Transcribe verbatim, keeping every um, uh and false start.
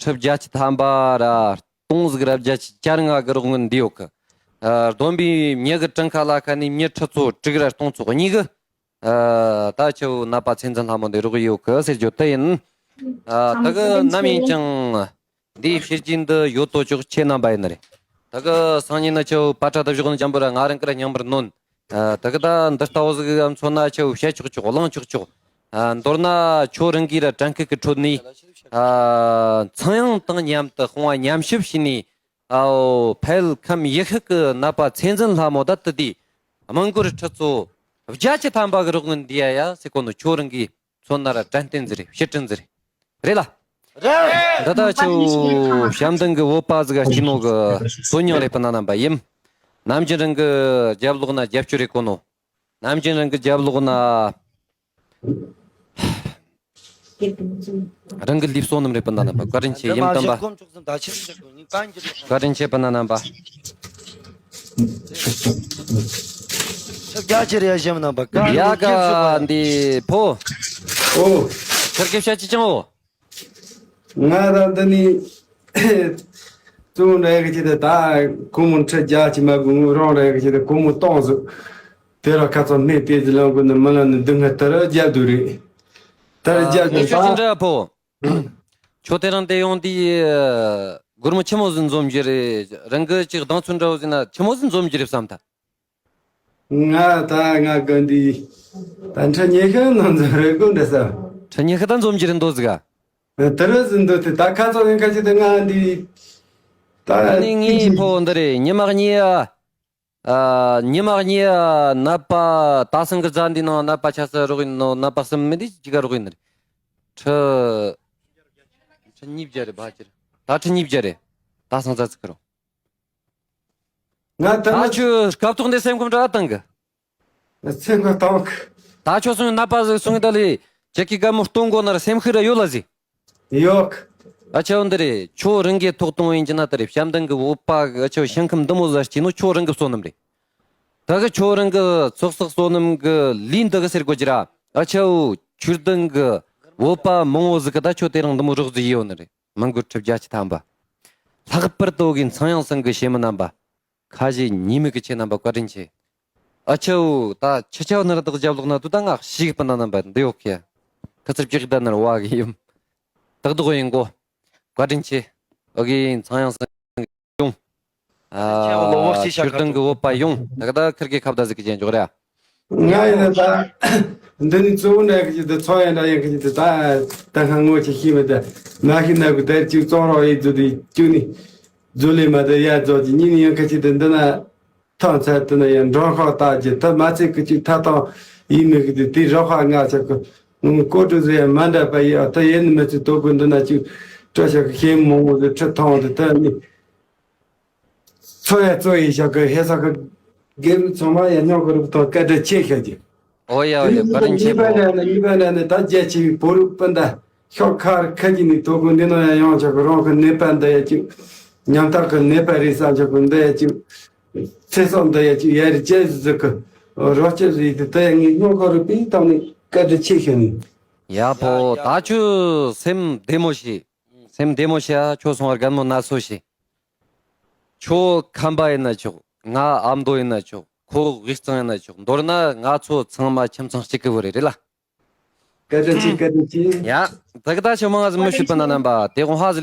ཁྲི་བརྒྱད་ཅུ་ཐམ་པ་ར་སྟོང་ཟིག་ར་བརྒྱད་ཅུ་གྱ་ལྔ་གི་རོགས་དངུལ་འདི་ཡོད་གི། ཨ། བསྡོམས་པས་མྱི་གི་གྲངས་ཁ་ལ་ཁ་ནས་མྱི་ཁྲི་ཚོ་དྲུག་ར་སྟོང་ཚོ་གཉིས་གི། ཨ། ད་ཁྱོད་ནད་པ་ཚེ་འཛིན་ལྷ་མོ་འདི་རོགས་ཡོད་གི་ཟེར་རྒྱུ་དེ་ཡིན། ཨ། ད་གི་ནམ་ཡིན་ཀྱང་། འདིའི་བཤེར་རྒྱུན་འདི་ཡོད་དོ་ཅོག་ཁྱེད་རྣམ་པ་ཡིན་ནི་རེད། ད་གི་སང་ཉིན་ནི་ཁྱོད་པ་ཏྲ་དུ་བཞག་ནི་འཇམ་པོ་ར་ང་རང་གི་ར་སྙིང་པར་ནོན། ཨ། ད་གི་ད་འདི་ལྟ་བུ་ཟིག་མཚོན་ན་ཁྱོད་བཤད་ཆོག་ཆོག་གླེང་ཆོག་ཆོག་ཨ། མདོར་ན་ཁྱོད་རང་གིས་ར་དྲན་སྐུལ་གི་ཁྲོད་ནས། ཨ། ཚངས་དབྱངས་དང་མཉམ་དུ་དཔུང་བ་མཉམ་གཤིབ་བྱས་ནས། ཨའོ། ཕལ་ཁམས་ཡུལ་ཤུལ་གི་ནད་པ་ཚེ་འཛིན་ལྷ་མོ་ད་དུ་དེ་དམངས་སྒོར་ཁྲི་ཚོ་བརྒྱད་ཅུ་ཐམ་པ་གི་རོགས་དངུལ་འདི་ཡ་ཡ་ཟེར་གོ་ནོ་ཁྱོད་རང་གིས། མཚོན་ན་ར་དྲན་རྟེན་ཟིག་རེད། བཤེར་སྐྲུན་ཟིག་རེད། རེད་ལ། རེད། འདི་ད་ཁྱོད་བྱམས་ལྡན་གྱི་བོད་པ་ཟིག་ག་སྐྱེས་ནོ་གི་དོན་སྙིང་རེད་པ་ན་རྣམ་པ་ཡིན། ནམ་རྒྱུན་རང་གི་རྒྱབ་ལོགས་ན་རྒྱབ་སྐྱོར་རེད་གོ་ནོ། ནམ་རྒྱུན་རང་གི་རྒྱབ་ལོགས་ན་རང་གི་ལུས་བསོད་ནམས་རེད་པ་ན་རྣམ་པ། བཀའ་དྲིན་ཆེ་ཡིན་དམ་པ། བཀའ་དྲིན་ཆེ་པ་ན་རྣམ་པ། ཡ་ག་འདི་ཕོ། ཨོ། ཁིར་གེ་བཤད་ཅི་ཅང་ཨོ། ང་རང་འདི་ནི་གཙོ་བོ་འདྲ་ཡག་གི་ད་ད་ཁོ་མོ་ཁྲི་བརྒྱད་ཅུ་མ་དགོས་ངོ་རང་འདྲ་ཡག་གི་ད་ཁོ་མོ་གཏོང་ཟིག་དེ་ར་ཁ་ཚ་མེད་པས་ཟི་ལང་གོ་ནི་མི་ལ་ནི་སྡུག་བསྔལ་དེ་ར་རྒྱབ་དུ་རེད། དེ་ར་རྒྱབ་དུ་ངས་ཁྱོད་ཅི་འདྲ་ཕོ། ཁྱོད་དེ་རིང་དེ་ཡོང་དུས་སྒོར་མོ་ཆི་མོ་ཟིག་འཛོམས་རྒྱུ་རེད། རང་གི་ཅིག་གདེང་ཚོད་འདྲ་བོ་ཟིག་ན་ཆི་མོ་ཟིག་འཛོམས་རྒྱུ་རེད་བསམ་ད། ང་ད་ང་གི་འདི་ད་ཁྲི་ཉི་ཤུ་ནང་འཛོམས་རེད་དགོས་འདྲ་ས། ཁྲི་ཉི་ཤུ་ད་འཛོམས་རྒྱུ་རེད་འདོད་ཟིག་ག་དེ་རུ་ཟིན་འདོད་དེ་ད་ཁ་ཚོ་ཡིན་ཁ་ཅིག་དེ་ང་འདི་ད་ཨ་ནི་ངའི་ཕོ་འདི་རེད། ཉི་མ་གཉིས་ཨ། ཉི་མ་གཉིས་ནད་པ་ད་སང་གི་རྫ་འདི་ནང་ནད་པ་ཆ་ས་རོགས་ཡིན་ནོ། ནད་པ་གསུམ་མི་འདི་གཅིག་ག་རོགས་ཡིན་ནི་རེད། ཁྲི་ཁྲི་ཉིས་བརྒྱ་རེད་བ་ཅིར། ད་ཁྲི་ཉིས་བརྒྱ་རེད། ད་སང་རྫ་ཚིག་གི་རོགས། ང་ད་ད་ང་ཁྱོད་སྐབས་ཐོག་འདི་སེམས་ཁམས་འདྲ་བཏང་གི་སེམས་ཁམས་བཏང་གི་ད་ཁྱོད་སོང་ནད་པ་ཟིག་སོང་ད་ལི་ཅེ་ཀི་ག་མོ་སྟོང་གོ་ན་ར་སེམས་ཤི་ར་ཡོད་ལ་ཟིག་ཡོག་ཨ་ཆོ་འདི་རེད། ཁྱོད་རང་གི་ཐོག་གཏོང་ཡིན་གྱི་ན་དེ་རེད། བྱམས་ལྡན་གྱི་བོད་པ་གི་ཨ་ཆོ་ཞིང་ཁམས་འདི་མོ་ཟ་སྐྱིད་ནོ་ཁྱོད་རང་གི་བསོད་ནམས་རེད། ད་གི་ཁྱོད་རང་གི་ཚོགས་བསགས་བསོད་ནམས་གི་ལུས་འདི་གི་ཟེར་དགོས་ཀྱི་ར། ཨ་ཆོ་ཆོས་ལྡན་གི་བོད་པ་མང་བོ་ཟིག་གི་ད་ཁྱོད་དེ་རིང་འདི་མོ་རོགས་ཟིག་ཡོད་ནི་རེད། མི་མགོ་ཁྲི་བརྒྱད་ཅུ་ཐམ་པ། ལྷག་པར་དུ་གི་ཚངས་དབྱངས་སེང་གི་གཞས་མི་རྣམ་པ། ཁ་ཞེ་གཉིས་མེད་ཀྱི་ཆེ་རྣམ་པ་བཀའ་དྲིན་ཆེ། ཨ་ཆོ་ད་ཁྱི་ཆོ་ནར་དག་རྒྱབ་ལོག་ན་དུ་ད་ང་ཞིག་པ་ན་རྣམ་པ་འདི་ཡོད་ཀྱི། ཁ་ཚིར་ཅིག་ད་ནར་བ་གི་ཡིན། དག་དག་ཡིན་གོ་བཀའ་དྲིན་ཆེ། ཨོ་གི་ཚངས་དབྱངས་སེང་ཡོང་། ཨ་ཁྱོད་དང་གི་བོད་པ་ཡོང་། ད་ག་ད་ཁིར་གི་ཁ་བརྡ་ཟིག་གི་ཅན་འཇོག་རེ། ང་ཡིན་ན་ད་འདི་ནི་གཙོ་བོ་འདྲ་གི་ཅི་ད་ཚོ་ཡ་འདྲ་ཡང་གི་ཅི་ད་ད་ད་ང་ངོ་ཅི་ཤེས་མི་ད་མ་ཤེས་ན་གི་ད་ཅིག་བཙོང་རོགས་ཡིན་ཚུལ་དེ་ཅུ་ནི་ཛུ་ལེ་མ་ད་ཡ་ཛོ་ཅི་ཉིན་ཡང་གི་ཅི་ད་འདི་ན། ཐང་ཚད་དུ་ན་ཡང་འགྲོ་ཁ་བཏགས་ཀྱི་ཐབས་མ་ཚད་ཀྱི་ཅིག་ཐ་དང་ཡིན་མི་གི་དེ་དེ་རོ་ཁ་ང་ཆ་གི་ཀོ་ཀྲུ་ཟེ་ཡང་མ་འདྲ་པ་ཡི་ཨ་ད་ཡེ་ནི་མི་ཚེ་དོ་གུ་འདི་ན་ཅིག་སྤྲོ་ཤ་གི་ཤེས་མོང་བོ་དེ་ཁྲི་ཐང་དེ་ད་ནི་ཚོ་ཡ་ཚོ་ཡི་ཤ་གི་ཧེ་ས་གི་དགེ་རུ་ཚང་མ་ཡ་ཉོ་གི་རུ་ཐང་སྐད་སྒྲ་ཆེ་ཤ་གི་ཨོ་ཡ་ཨོ་ཡ་བཀའ་དྲིན་ཆེ་པོ། གཉིས་པ་ནས་ནི་གཉིས་པ་ནས་ནི་ད་རྒྱལ་ཆེ་བའི་བོད་རིགས་སྤུན་ཟླ་ཤོག་ཁ་རི་ཁ་གི་ནི་དོ་གུ་འདི་ན་ཡ་ཡང་ཆ་གི་རང་གི་ནད་པ་འདི་ཡ་ཅིག་ཉམ་ཐག་གི་ནད་པ་རེད་བསམ་ཆ་གི་འདི་ཡ་ཅིག་ཚེ་སྲོག་འདི་ཡ་ཅིག་ཡ་རི་ཅེ་ཟི་གི་རོ་ཅེ་ཟི་དེ་ད་ཡ་ངའི་སྨྱོ་ཁ་རུ་པི་བཏང་ནས་བཀའ་དྲིན་ཆེ་ཞུ་ནི། ཡ་ཕོ་ད་ཁྱོད་སེམས་བདེ་མོ་བྱེད། སེམས་བདེ་མོ་བྱེད། ཨ་ཁྱོད་སོང་བར་རྒན་མོ་ན་སོ་བྱེད། ཁྱོད་ཁམས་པ་ཡིན་ན་ཆོག་ང་ཨ་མདོ་ཡིན་ན་ཆོག་ཁོ་དབུས་གཙང་ཡིན་ན་ཆོག་མདོར་ན་ང་ཚོ་ཚང་མ་ཁྱིམ་ཚང་གཅིག་གི་བུ་རེད། རེད་ལ། བཀའ་དྲིན་ཆེ། བཀའ་དྲིན་ཆེ། ཡ། ད་གི་ད་ཆོ་མང་ང་ཟིག་མི་ཤེས་པ་ན་རྣམ་པ་དེ་དགོང་ཧ་ཟིག